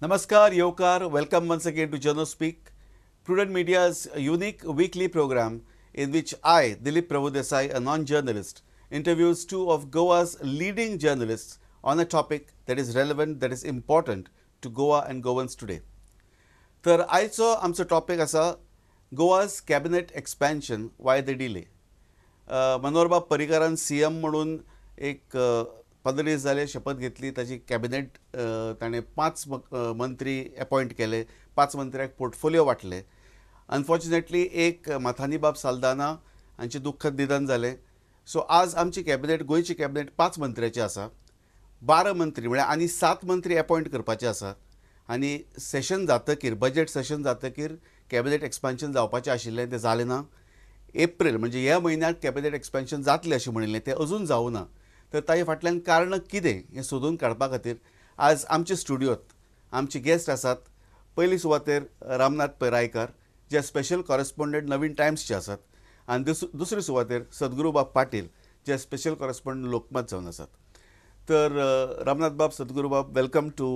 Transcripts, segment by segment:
Namaskar, Yokar. Welcome once again to Journo Speak, Prudent Media's unique weekly program in which I, Dilip Prabhudesai, a non-journalist, interviews two of Goa's leading journalists on a topic that is relevant, that is important to Goa and Goans today. तर आयचो आमचो topic आसा Goa's cabinet expansion, why the delay. मनोहरबाब पर्रीकारान CM म्हणून एक 15 दीस जाले शपथ घेतली. ताची कॅबिनेट ताणें 5 मंत्री अपॉयंट केले, 5 मंत्र्यांक पोर्टफोलियो वांटले. अनफॉर्च्युनेटली एक माथानीबाब साल्दाना हांचें दुख्खद निधन जालें. सो आज आमची कॅबिनेट, गोंयची कॅबिनेट 5 मंत्र्याची आसा. 12 मंत्री म्हळ्यार आनी 7 मंत्री अपॉयंट करपाचे आसा. आनी सेशन जातकीर, बजेट सेशन जातकीर कॅबिनेट एक्सपान्शन जावपाचें आशिल्लें, तें जालें ना. एप्रील म्हणजे ह्या म्हयन्याक कॅबिनेट एक्सपान्शन जातलें अशें म्हणिल्लें, तें अजून जावं ना. तर ताजे फाटल्यान कारण कितें हें सोदून काडपा खातीर आज आमच्या स्टुडियोत आमचे गेस्ट आसात. पयली सुवातेर रामनाथ पै रायकार, जे स्पेशल कॉरेस्पोंडंट नवीन टायम्सचे आसात, आनी दुसरे सुवातेर सद्गुरूबाब पाटील, जे स्पेशल कॉरेस्पोंडंट लोकमत जावन आसात. तर रामनाथ बाब, सद्गुरूबाब, welcome to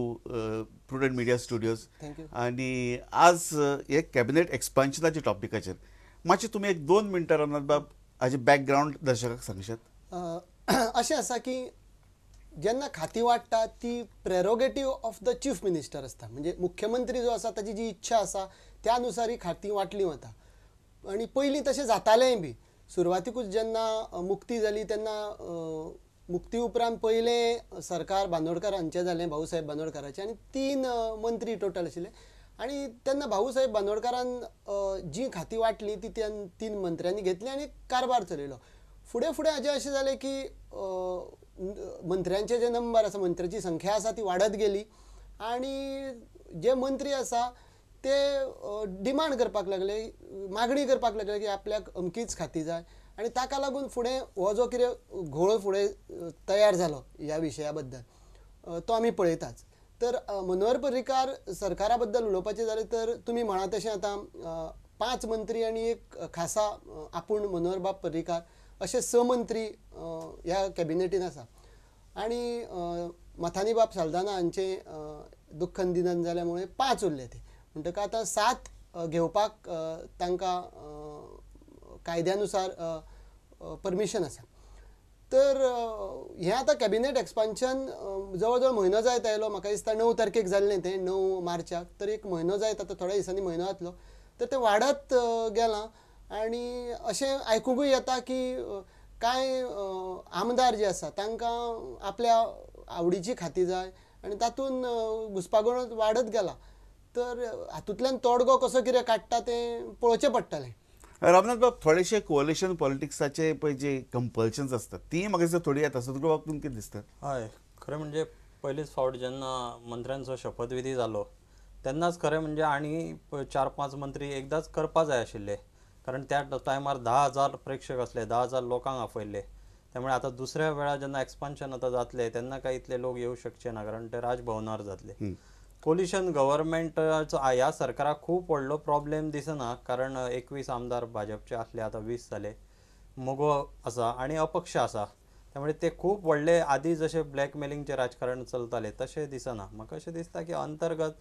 Prudent Media studios. Thank you. आनी आज हे कॅबिनेट एक्सपान्शनाच्या टॉपिकाचेर मातशें तुमी एक 2 मिनटां रामनाथ बाब हाजे बॅकग्रावंड दर्शकाक सांगशात. अशें आसा की जेन्ना खाती वाडटा ती prerogative of the chief minister आसता, म्हणजे मुख्यमंत्री जो आसा ताची जी इच्छा आसा त्या नुसार ही खाती वांटली वता. आनी पयलीं तशें जातालेंय बी. सुरवातीकूच जेन्ना मुक्ती जाली तेन्ना मुक्ती उपरांत पयलें सरकार बांदोडकर हांचें जालें, भाऊसाहेब बांदोडकराचें, आनी 3 मंत्री टोटल आशिल्ले. आनी तेन्ना भाऊसाहेब बांदोडकरान जी खाती वांटली ती 3 मंत्र्यांनी घेतली आनी कारभार चलयलो. फुडें फुडें हाजें अशें जालें की मंत्र्यांचे जे नंबर आसा, मंत्र्याची संख्या आसा ती वाडत गेली आनी जे मंत्री आसा ते डिमांड करपाक लागले, मागणी करपाक लागले की आपल्याक अमकीच खाती जाय. आनी ताका लागून फुडें हो जो कितें घोळ फुडें तयार जालो ह्या विशया बद्दल तो आमी पळयताच. तर मनोहर पर्रीकार सरकारा बद्दल उलोवपाचें जालें तर तुमी म्हणा तशें आतां 5 मंत्री आनी एक खासा आपूण मनोहरबाब पर्रीकार अशे 6 मंत्री ह्या कॅबिनेटीन आसा. आनी मथानीबाब साल्दाना हांचें दुख्खन निधन जाल्या मुळे 5 उरले ते, म्हणटकच आतां 7 घेवपाक तांकां कायद्या नुसार परमिशन आसा. तर हें आतां कॅबिनेट एक्सपान्शन जवळ जवळ म्हयनो जायत आयलो. म्हाका दिसता 9 तारखेक जाल्लें तें, 9 मार्चाक. तर एक म्हयनो जायत आतां, थोड्या दिसांनी म्हयनो जातलो. तर तें वाडत गेलां आनी अशें आयकुंकूय येता की कांय आमदार जे आसा तांकां आपल्या आवडीची खाती जाय आनी तातूंत घुस्पागोंदळ वाडत गेला. तर हातूंतल्यान तोडगो कसो कितें काडटा तें पळोवचें पडटलें. रामनाथ बाब, थोडेशे कोaliशन पॉलिटिक्साचे पळय जे कंपल्शन्स आसतात ती म्हाका दिसता थोडी येता. सद्गुरूबाब, तुमकां कितें दिसता? हय, खरें म्हणजे पयलीच फावट जेन्ना मंत्र्यांचो शपथविधी जालो तेन्नाच खरें म्हणजे आनी 4-5 मंत्री एकदांच करपा जाय आशिल्ले, कारण त्या टायमार 10,000 प्रेक्षक आसले, 10,000 लोकांक आपयल्ले. त्यामुळे आतां दुसऱ्या वेळार जेन्ना एक्सपान्शन आतां जातलें तेन्ना काय इतले लोक येवं शकचे ना, कारण ते राजभवनार जातले. कोलिशन गव्हर्मेंटाचो ह्या सरकाराक खूब व्हडलो प्रॉब्लेम दिसना, कारण 21 आमदार भाजपचे आसले, आतां 20 जाले, मगो आसा आनी अपक्ष आसा. त्यामुळे ते खूब व्हडले आदी जशें ब्लॅकमेलिंगचें राजकारण चलतालें तशें दिसना. म्हाका अशें दिसता की अंतर्गत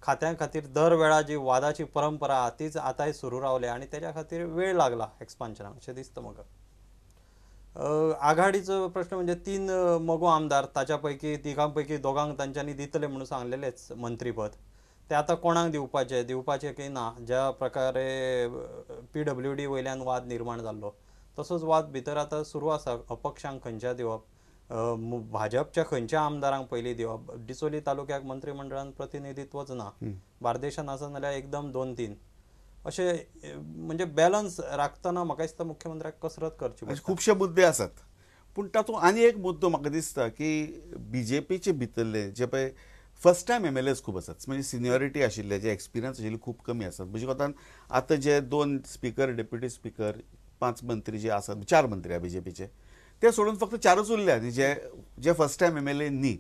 खात्यां खातीर दर वेळा जी वादाची परंपरा आहा तीच आतांय सुरू रावल्या आनी तेज्या खातीर वेळ लागला एक्सपान्शनाक अशें दिसता म्हाका. आघाडीचो प्रश्न म्हणजे 3 मगो आमदार, ताच्या पैकी तिगां पैकी 2 तांच्यांनी दितले म्हणून सांगलेलेच मंत्रीपद, ते आतां कोणाक दिवपाचें, दिवपाचें की ना. ज्या प्रकारे PWD वयल्यान वाद निर्माण जाल्लो तसोच वाद भितर आतां सुरू आसा. अपक्षांक खंयच्या दिवप, भाजपच्या खंयच्या आमदारांक पयलीं दिवप. डिचोली तालुक्याक मंत्रिमंडळान प्रतिनिधित्वच ना, बार्देशान आसा जाल्यार एकदम 2-3 अशें म्हणजे बॅलन्स राखतना म्हाका दिसता मुख्यमंत्र्याक कसरत करची पडटा. खुबशे मुद्दे आसात, पूण तातूंत आनी एक मुद्दो म्हाका दिसता की बीजेपीचे भितरले जे पळय फर्स्ट टायम MLAs खूब आसात, म्हणजे सिनियरिटी आशिल्ले, जे एक्सपिरियन्स आशिल्ले खूब कमी आसात. म्हणजे कोतान आतां जे 2 स्पीकर, डेप्युटी स्पीकर, 5 मंत्री जे आसात, 4 मंत्री आसा बीजेपीचे, ते सोडून फक्त 4च उरले आनी जे जे फर्स्ट टायम MLA न्ही.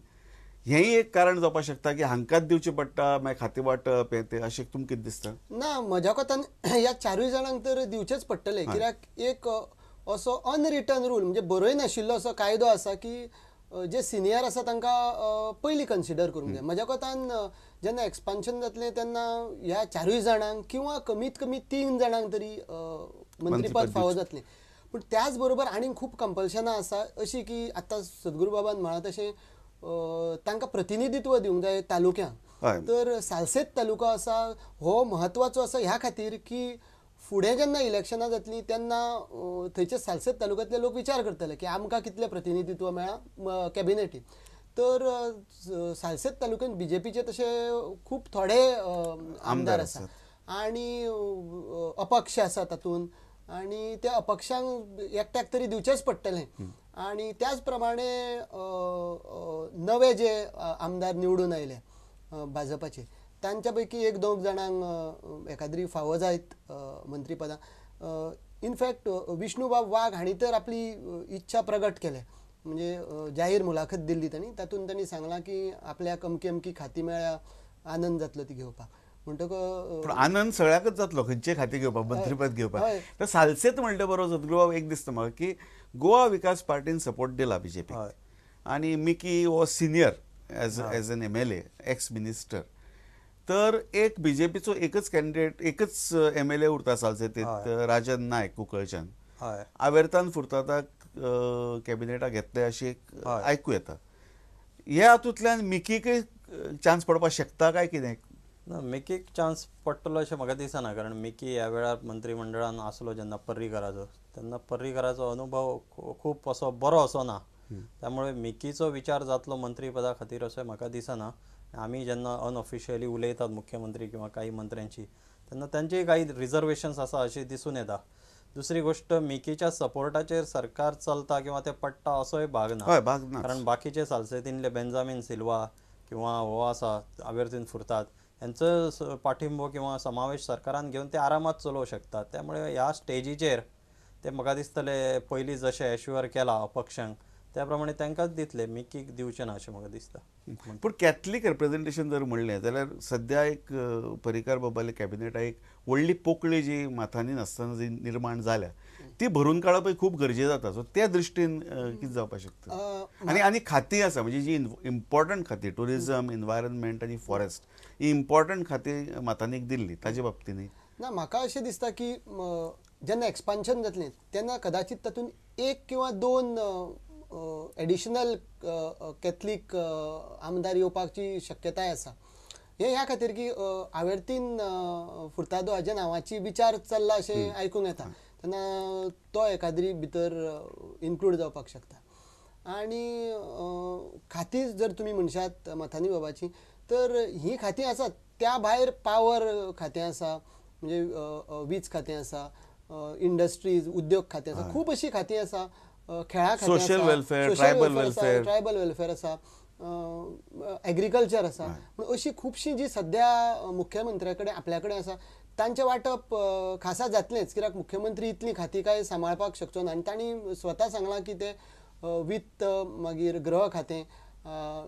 हेंय एक कारण जावपाक शकता की हांकांच दिवचें पडटा मागीर खातें वांटप हें तें, अशें तुमकां कितें दिसता? ना, म्हज्या कोतान ह्या 4 जाणांक तर दिवचेंच पडटलें. कित्याक एक असो अनरिटन रूल म्हणजे बरय नाशिल्लो असो कायदो आसा की जे सिनियर आसा तांकां पयलीं कन्सिडर करूंक जाय. म्हज्या कोतान जेन्ना एक्सपान्शन जातलें तेन्ना ह्या 4 जाणांक किंवा कमीत कमी 3 जाणांक तरी मंत्रीपद फावो जातलें. पूण त्याच बरोबर आनीक खूब कंपल्शनां आसा अशी की आतां सद्गुरू बाबान म्हळां तशें तांकां प्रतिनिधित्व दिवंक जाय तालुक्यांक. तर सालसेत तालुका आसा हो म्हत्वाचो आसा ह्या खातीर की फुडें जेन्ना इलेक्शनां जातलीं तेन्ना थंयचे सालसेत तालुक्यांतले लोक विचार करतले की आमकां कितलें प्रतिनिधित्व मेळ्ळां कॅबिनेटीन. तर सालसेत तालुक्यान बीजेपीचे तशे खूब थोडे आमदार आसा आनी अपक्ष आसा तातूंत आनी त्या अपक्षांक एकट्याक तरी दिवचेंच पडटलें. आनी त्याच प्रमाणे नवे जे आमदार निवडून आयले भाजपाचे तांच्या पैकी 1-2 जाणांक एकाद्री फावो जायत मंत्रीपदां. इनफॅक्ट विष्णुबाब वाघ हांणी तर आपली इच्छा प्रगट केल्या, म्हणजे जाहीर मुलाखत दिल्ली तांणी, तातूंत तांणी सांगलां की आपल्याक अमकी अमकी खाती मेळ्ळ्या आनंद जातलो ती घेवपाक. म्हणटकच आनंद सगळ्याकच जातलो खंयचे खाती घेवपाक, मंत्रीपद घेवपाक. तर सालसेत म्हणटा बरोबर सद्गुरू बाब एक दिसता म्हाका की गोवा विकास पार्टीन सपोर्ट दिला बीजेपी आनी मिकी हो senior as as an MLA ex minister, तर एक बीजेपीचो एकच कॅन्डिडेट एकच MLA उरता सालसेतीत, राजन नायक कुंकळच्यान. आवेर्तान फुर्तादाक कॅबिनेटाक घेतले अशी एक आयकू येता. ह्या हातूंतल्यान मिकीकय चान्स पडपाक शकता काय कितें? ना, मिकीक चान्स पडटलो अशें म्हाका दिसना, कारण मिकी ह्या वेळार मंत्रीमंडळान आसलो जेन्ना पर्रीकराचो तेन्ना पर्रीकराचो अनुभव खूब असो बरो असो ना, त्यामुळे मिकीचो विचार जातलो मंत्रीपदा खातीर अशें म्हाका दिसना. आमी जेन्ना अनऑफिशियली उलयतात मुख्यमंत्री किंवा काही मंत्र्यांची तेन्ना तांचेय काही रिजर्वेशन्स आसा अशें दिसून येता. दुसरी गोष्ट, मिकीच्या सपोर्टाचेर सरकार चलता किंवा ते पडटा असोय भाग ना, कारण बाकीचे सालसेतीनले बेंजामीन सिल्वा किंवा हो आसा आवेर्तीन फुर्ताद यांचो पाठिंबो किंवा समावेश सरकारान घेवन ते आरामात चलोवंक शकतात. त्यामुळे ह्या स्टेजीचेर ते म्हाका दिसतले पयलीं जशें एश्युअर केला अपक्षांक त्या प्रमाणे तांकांच दितले, मिकीक दिवचें ना अशें म्हाका दिसता. पूण कॅथलीक रिप्रेझेंटेशन जर म्हणलें जाल्यार सद्या एक पर्रीकार बाबाले कॅबिनेटा एक व्हडली पोकळी जी माथांनी नासतना जी निर्माण जाल्या ती भरून काडपय खूब गरजेचें जाता. सो त्या दृश्टीन कितें जावपाक शकता? आनी आनी खातीं आसा म्हणजे जी इम्पॉर्टंट खातीं ट्युरिजम, एनवायरमेंट आनी फॉरेस्ट ही इम्पॉर्टंट खातीं माथानीक दिल्ली ताजे बाबतींत ना म्हाका अशें दिसता की जेन्ना एक्सपान्शन जातलें तेन्ना कदाचित तातूंत 1 किंवा 2 एडिशनल कॅथलीक आमदार येवपाची शक्यताय आसा. हें ह्या खातीर की आवेर्तीन फुर्तादो हाज्या नांवाची विचार चल्ला अशें आयकूंक येता, तेन्ना तो एकाद्री भितर इन्क्लूड जावपाक शकता. आनी खातीं जर तुमी म्हणशात मथानी बाबाची तर हीं खातीं आसात, त्या भायर पावर खातें आसा, म्हणजे वीज खातें आसा, इंडस्ट्रीज उद्योग खातें आसा, खूब अशीं खातीं आसा, खेळा खातें, सोशल वेलफेअर, ट्रायबल वेलफेअर आसा, एग्रीकल्चर आसा. पूण अशी खुबशीं जी सद्या मुख्यमंत्र्या कडेन आपल्या कडेन आसा तांचें वांटप खासा जातलेंच, कित्याक मुख्यमंत्री इतलीं खातीं काय सांबाळपाक शकचो ना. आनी तांणी स्वता सांगलां की ते वित्त, मागीर गृह खातें,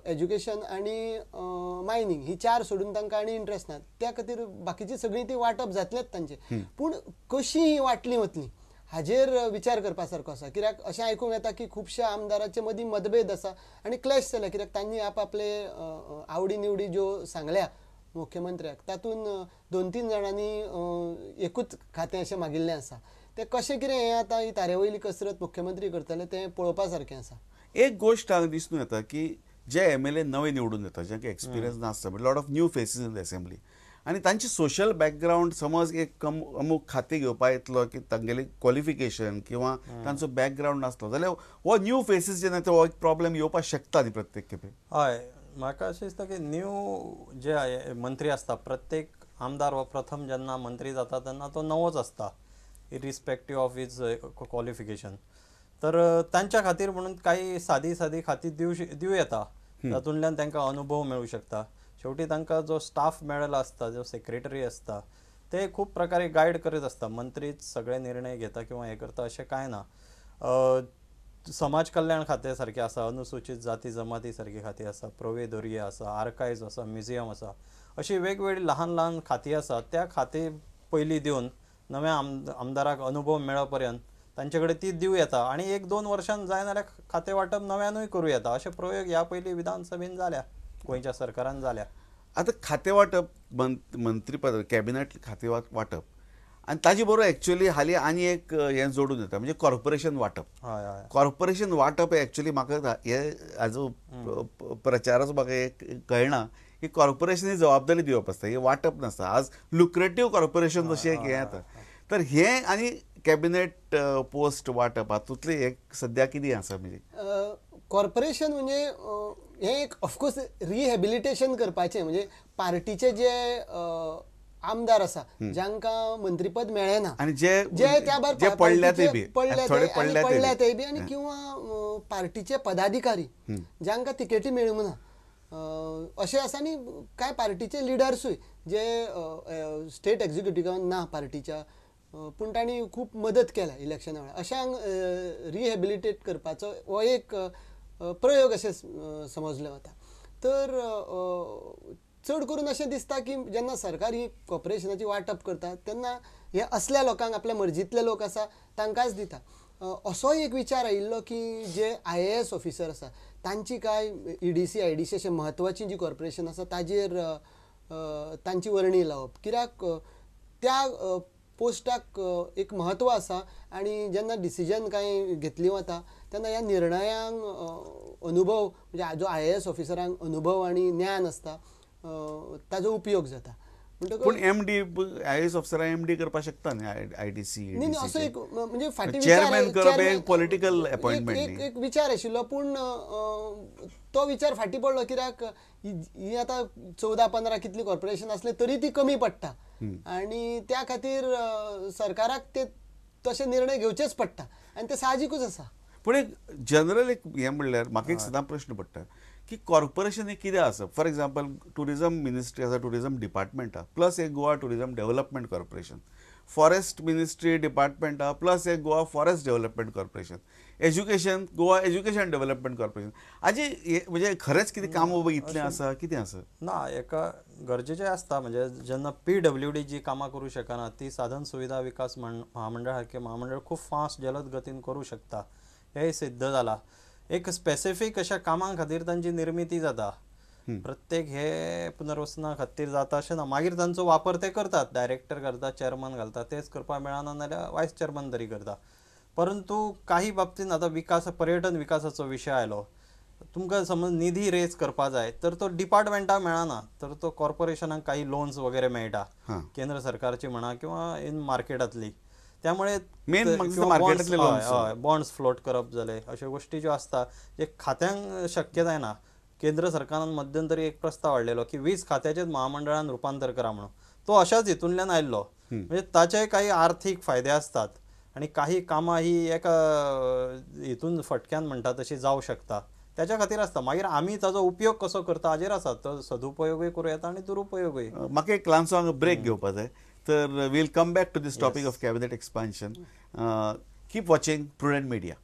एज्युकेशन आनी मायनींग ही 4 सोडून तांकां आनी इंट्रस्ट ना, त्या खातीर बाकीची सगळीं ती वांटप जातलेंच तांचें. पूण कशी ही वांटली वतली हाजेर विचार करपा सारको आसा, कित्याक अशें आयकूंक येता की खुबश्या आमदाराचे मदीं मतभेद आसा आनी क्लॅश जाल्या, कित्याक तांणी आपआपले आवडी निवडी ज्यो सांगल्या मुख्यमंत्र्याक तातूंत 2-3 जाणांनी एकूच खातें अशें मागिल्लें आसा. तें कशें कितें हें आतां ही तारे वयली कसरत मुख्यमंत्री करतले तें पळोवपा सारकें आसा. एक गोश्ट हांगा दिसून येता की जे MLA नवे निवडून येता जांकां एक्सपिरियन्स नासता, but lot of new faces in the assembly, आनी तांची सोशल बॅकग्रावंड समज एक अमूक खातें घेवपा येतलो की तांगेली क्वॉलिफिकेशन किंवा तांचो बॅकग्रावंड नासलो जाल्यार हो न्यू फेसीस जेन्ना हो एक प्रॉब्लेम येवपाक शकता न्ही प्रत्येक खेपे. हय, म्हाका अशें दिसता की न्यू जे मंत्री आसता, प्रत्येक आमदार हो प्रथम जेन्ना मंत्री जाता तेन्ना तो नवोच आसता इरिस्पेक्टीव ऑफ his qualification. तर तांच्या खातीर म्हणून काही सादी सादी खाती दिवं येता, तातूंतल्यान तांकां अनुभव मेळूं शकता. शेवटी तांकां जो स्टाफ मेळ्ळो आसता, जो सेक्रेटरी आसता, ते खूब प्रकारे गायड करीत आसता. मंत्रीच सगळे निर्णय घेता किंवा हें करता अशें कांय ना. समाज कल्याण खातें सारकें आसा, अनुसूचित जाती जमाती सारकी खातीं आसा, प्रवेदोर्य आसा, आर्कायव्ज आसा, म्युझियम आसा, अशी वेगवेगळी ल्हान ल्हान खातीं आसा. त्या खातीं पयलीं दिवन नव्या आमदाराक अनुभव मेळो पर्यंत तांचे कडेन ती दिवं येता आनी 1-2 वर्षान जायना जाल्यार खातें वांटप नव्यानूय करूं येता. अशे प्रयोग ह्या पयलीं विधानसभेन जाल्या, गोंयच्या सरकारान जाल्या. आतां खातें वांटप मंत्रीपद कॅबिनेट खातें वांटप आनी ताजे बरोबर एक्चुअली हालीं आनी एक हें जोडून येता म्हणजे कॉर्पोरेशन वांटप. कॉर्पोरेशन वांटप एक्चुअली म्हाका हे हाजो प्रचाराचो म्हाका एक कळना की कॉर्पोरेशन ही जबाबदारी दिवप आसता, हे वांटप नासता. आज लुक्रेटीव कॉर्पोरेशन जशें एक हें येता, तर हें आनी कॅबिनेट पोस्ट वांटप हातूंतलें एक सद्या कितें आसा म्हणजे कॉर्पोरेशन म्हणजे हें एक ऑफकोर्स रिहेबिलिटेशन करपाचें म्हणजे पार्टीचे जे आमदार आसा जांकां मंत्रीपद मेळ्ळें ना आनी जे जे त्या भायर पडल्या ते बी पडल्या ते बी आनी किंवा पार्टीचे पदाधिकारी जांकां तिकेटी मेळूंक ना अशें आसा आनी कांय पार्टीचे लिडर्सूय जे स्टेट एक्झिक्युटिवान ना पार्टीच्या पूण तांणी खूब मदत केल्या इलेक्शना वेळार, अशांक रिहेबिलिटेट करपाचो हो एक प्रयोग अशें समजलें वता. तर चड करून अशें दिसता की जेन्ना सरकार ही कॉर्पोरेशनाची वांटप करता तेन्ना हे असल्या लोकांक आपल्या मर्जींतले लोक आसा तांकांच दिता. असोय एक विचार आयिल्लो की जे IAS officer आसा तांची कांय EDC IDC अशें म्हत्वाची जी कॉर्पोरेशन आसा ताजेर तांची वर्णी लावप, कित्याक त्या पोस्टाक एक म्हत्व आसा आनी जेन्ना डिसिजन कांय घेतली वता तेन्ना ह्या निर्णयांक अनुभव म्हणजे जो IAS ऑफिसरांक अनुभव आनी ज्ञान आसता ताजो उपयोग जाता. पूण MD IAS ऑफिसरां MD करपाक शकता न्ही IDC न्ही असो एक म्हणजे फाटीं चेअरमॅन करप एक पॉलिटिकल अपॉइंटमेंट एक विचार आशिल्लो, पूण तो विचार फाटीं पडलो कित्याक ही आतां 14-15 कितली कॉर्पोरेशन आसले तरी ती कमी पडटा आनी त्या खातीर सरकाराक ते तशे निर्णय घेवचेच पडटा आनी ते साहजिकूच आसा. पूण एक जनरल एक हें म्हणल्यार म्हाका एक सदां प्रश्न पडटा की कॉर्पोरेशन हे कितें आसा. फॉर एग्जाम्पल टुरिजम मिनिस्ट्री आसा, टुरिजम डिपार्टमेंट आसा, प्लस एक Goa tourism development corporation, forest ministry department आसा, प्लस एक Goa forest development corporation, education Goa education development corporation. हाजी म्हणजे खरेंच कितें काम इतलें आसा कितें आसा ना एका गरजेचें आसता. म्हणजे जेन्ना PWD जी कामां करूं शकना ती साधन सुविधा विकास महामंडळ सारकें महामंडळ खूब फास्ट जलद गतीन करूं शकता हें सिद्ध जालां. एक स्पेसिफीक अशा कामां खातीर तांची निर्मिती जाता, प्रत्येक हे पुनर्वसना खातीर जाता अशें ना. मागीर तांचो वापर ते करतात, डायरेक्टर करता, चेअरमन घालता, तेच करपाक मेळना जाल्यार वायस चेअरमन तरी करता. परंतु काही बाबतींत आतां विकास पर्यटन विकासाचो विशय आयलो, तुमकां समज निधी रेज करपा जाय तर तो डिपार्टमेंटाक मेळना, तर तो कॉर्पोरेशनाक काही लोन्स वगैरे मेळटा केंद्र सरकारची म्हणा किंवा इन मार्केटांतली, त्यामुळे मेन बॉन्ड्स फ्लोट करप जाले अश्यो गोष्टी ज्यो आसता जे खात्यांक शक्य जायना. केंद्र सरकारान मध्यंतरी एक प्रस्ताव हाडलेलो की 20 खात्याचेच महामंडळान रुपांतर करा म्हणून, तो अशाच हितूंतल्यान आयिल्लो. म्हणजे ताचे काही आर्थीक फायदे आसतात आनी काही कामां ही एका हितून फटक्यान म्हणटा तशी जावं शकता, त्याच्या खातीर आसता. मागीर आमी ताजो उपयोग कसो करता हाजेर आसा, तो सदुपयोगूय करूं येता आनी दुरुपयोगूय. म्हाका एक ल्हानसो ब्रेक घेवपा जाय, तर we'll come back to this topic of cabinet expansion. Keep watching Prudent Media.